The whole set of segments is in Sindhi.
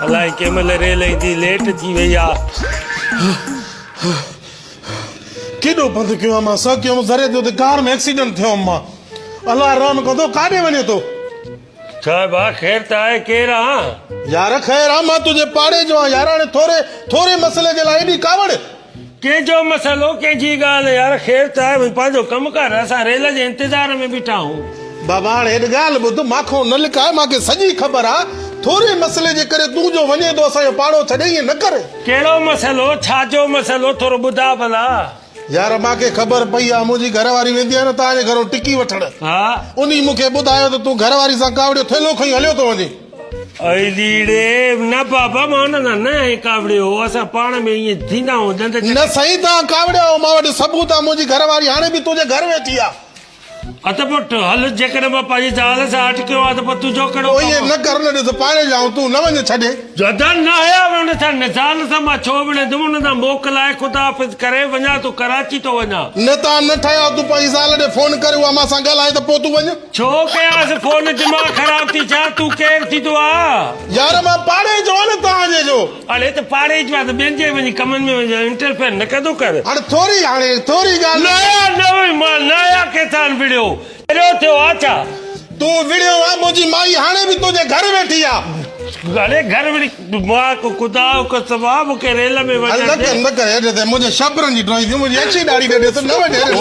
الائي ڪنهن مهل ريل ايندي ليٽ ٿي وئي آ. ڪيڏو پنڌ ڪيو آ مان سهڪيو هيم ذري ٿيو ته ڪار ۾ ايڪسيڊنٽ ٿيو هيم مان الله رحم ڪندو ڪاڏي وڃي ٿو. ڇا ڀاء خير ته آهي ڪير آن. يار خير آ مان تنهنجي پاڙي جو آهيان يار هاڻي ٿوري ٿوري مسئلي جي لاء ايڏي ڪاوڙ. ڪنهن جو مسئلو ڪنهن جي ڳالهه يار خير ته آهي ڀئي پنهنجو ڪم ڪر اسان ريل جي انتظار ۾ بيٺا آهون. بابا هاڻي هيڏ ڳالهه ٻڌ مان کان نه لڪاء مان کي سڄي خبر آ ٿوري مسئلي جي ڪري تون جو وڃين ٿو اسان جو پاڙو ڇڏي ائين نه ڪر. ڪهڙو مسئلو ڇا جو مسئلو ٿورو ٻڌاء ڀلا. يار مان کي خبر پئي آ منهنجي گهر واري ويندي آ نه توهان جي گهرو ٽڪي وٺڻ ها. انهي مون کي ٻڌايو ته تون گهر واري سان ڪاوڙيو ٿيلهو کڻي هليو ٿو وڃين. ائي ڙي نه بابا مان ان سان نه آهيان ڪاوڙيو اسان پاڻ ۾ ائين ٿيندا آهيون ڏند چٽ. نه سائين توهان ڪاوڙيا آهيو مان وٽ ثبوت آ منهنجي گهر واري هاڻي به تنهنجي گهر ويٺي آ. ات پٽ هل جيڪڏهن مان پنهنجي زال سان اٽڪيو آهيان ته پوء تنهنجو ڪهڙو پوء ائين ڪم. نه ڪر نه ڏس پاڻي جائون تون نه وڃ ڇڏي. جدا نه آهيان ان سان نه زال سان مان ڇو وڙهندم ان سان موڪلائي خدا حافظ ڪري وڃان ٿو ڪراچي ٿو وڃان. نه تان نه ٺهيا تون پنهنجي زال ڏي فون ڪر اها مان سان ڳالهائي ته پوء تون وڃ. ڇو ڪيانس فون دماغ خراب ٿي ڇا تون ڪير ٿيندو آ. يار مان پاڙي جو آ نه توهان جي جو. اڙي ته پاڙي جو آ ته ٻين جي وڃي ڪمن ۾ وڃي انٽرفيئر نه ڪندو ڪر. هاڻي ٿوري هاڻي ٿوري ڳالهه. نه آيا نه وئي مان نه آيا ڪنهن سان وڙهيو چريو ٿيو آ ڇا. تون وڙهيو آ منهنجي مائي هاڻي به تنهنجي گهر ويٺي آ. اڙي گهر وڙهي مان ڪو خدا جو قسم آ مون کي ريل ۾ هل وڃڻ نه ڏي. ڪر نه ڪر هيٺ تي منهنجي شبرن جي ڊرائي ٿي منهنجي اڇي ڏاڙهي ڏي ڏس نه وڃ هيڏي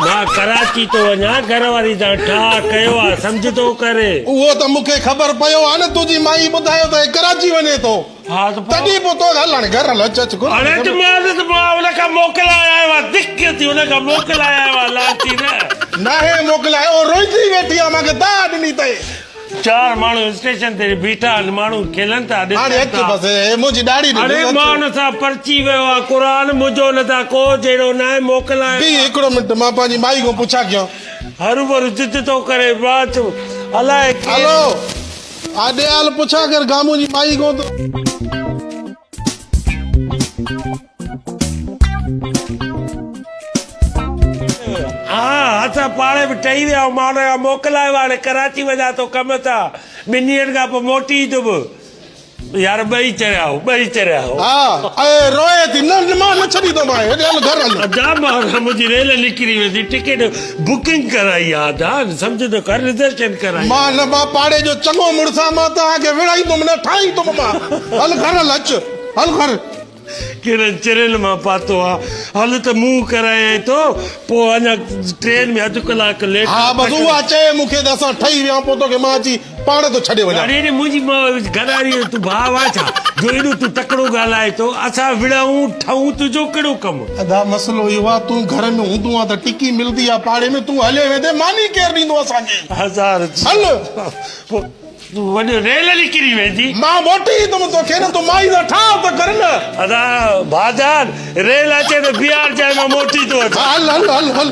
مان ڪراچي ٿو وڃان گهر واري سان ٺاهه ڪيو آ سمجهه ٿو ڪري. اهو ته مون کي خبر پيو آ نه تنهنجي مائي ٻڌايو ته هي ڪراچي وڃي ٿو. ها ته پوء. تڏهن پوء تو هل هاڻي گهر هل اچ اچ گهر اڙي ته مان ته مان ان کان موڪلائي آيو آهيان دڪ ٿي ان کان موڪلائي آيو آهيان لالچي نه. ناهي موڪلايو هو روئجي ويٺي آ مان کي دانهن ڏني اٿئي. چار ماڻهو اسٽيشن تي بيٺا آهن ماڻهو کلن ٿا ڏسن ٿا. هاڻي اچ بس هي منهنجي ڏاڙهي ڏي اڙي مان ان سان پرچي ويو آهيان قرآن منهنجو ان سان ڪو جهيڙو ناهي موڪلائي. بيهه هڪڙو منٽ مان پنهنجي مائي کان پڇا ڪيان. هروڀرو ضد ٿو ڪري مان چيو الائي ڪير. هلو. آ ڏيال پڇا ڪر گامون جي مائي کان ته. ها اسان پاڻ به ٺهي ويا آهيون مان هن کان موڪلايو آهي هاڻي ڪراچي وڃان ٿو ڪم تان ٻن ڏينهن کان پوء موٽي ايندم. يار ٻئي چريا هو ٻئي چريا هو. ها اي روئي ٿي نه مان نه ڇڏيندومانء هيڏي هل گهر هل. ادا مان منهنجي ريل نڪري ويندي ٽڪيٽ بڪنگ ڪرائي آ ادا سمجهه ته ڪر رزرويشن ڪرائي آ. مان نه مان پاڙي جو چڱو مڙس آ مان توهان کي وڙهائيندم نه ٺاهيندم مان هل گهر هل اچ هل گهر. ڪهڙن چرين مان پاتو آ هل ته منهن ڪرايائين ٿو پوء اڃا ٽرين ۾ اڌ ڪلاڪ ليٽ ها بس اها چئي مون کي ته اسان ٺهي ويا آهيون پوء توکي مان اچي پاڻ ٿو ڇڏي وڃان. اڙي ڙي منهنجي گهرواري جو تون ڀاء آ ڇا جو ايڏو تون تڪڙو ڳالهائين ٿو اسان وڙهون ٺهون تنهنجو ڪهڙو ڪم. ادا مسئلو اهو آ تون گهر ۾ هوندو آ ته ٽڪي ملدي آ پاڙي ۾ تون هليو ويندين ماني ڪير ڏيندو اسان کي. هزار هل. پوء وڏو ريل نڪري ويندي. مان موٽي ايندم توکي نه تون مائي سان ٺاهه ته ڪر نه. ادا ڀاء جان ريل اچي ته بيهارجانء مان موٽي ٿو اچان. هل هل هل هل.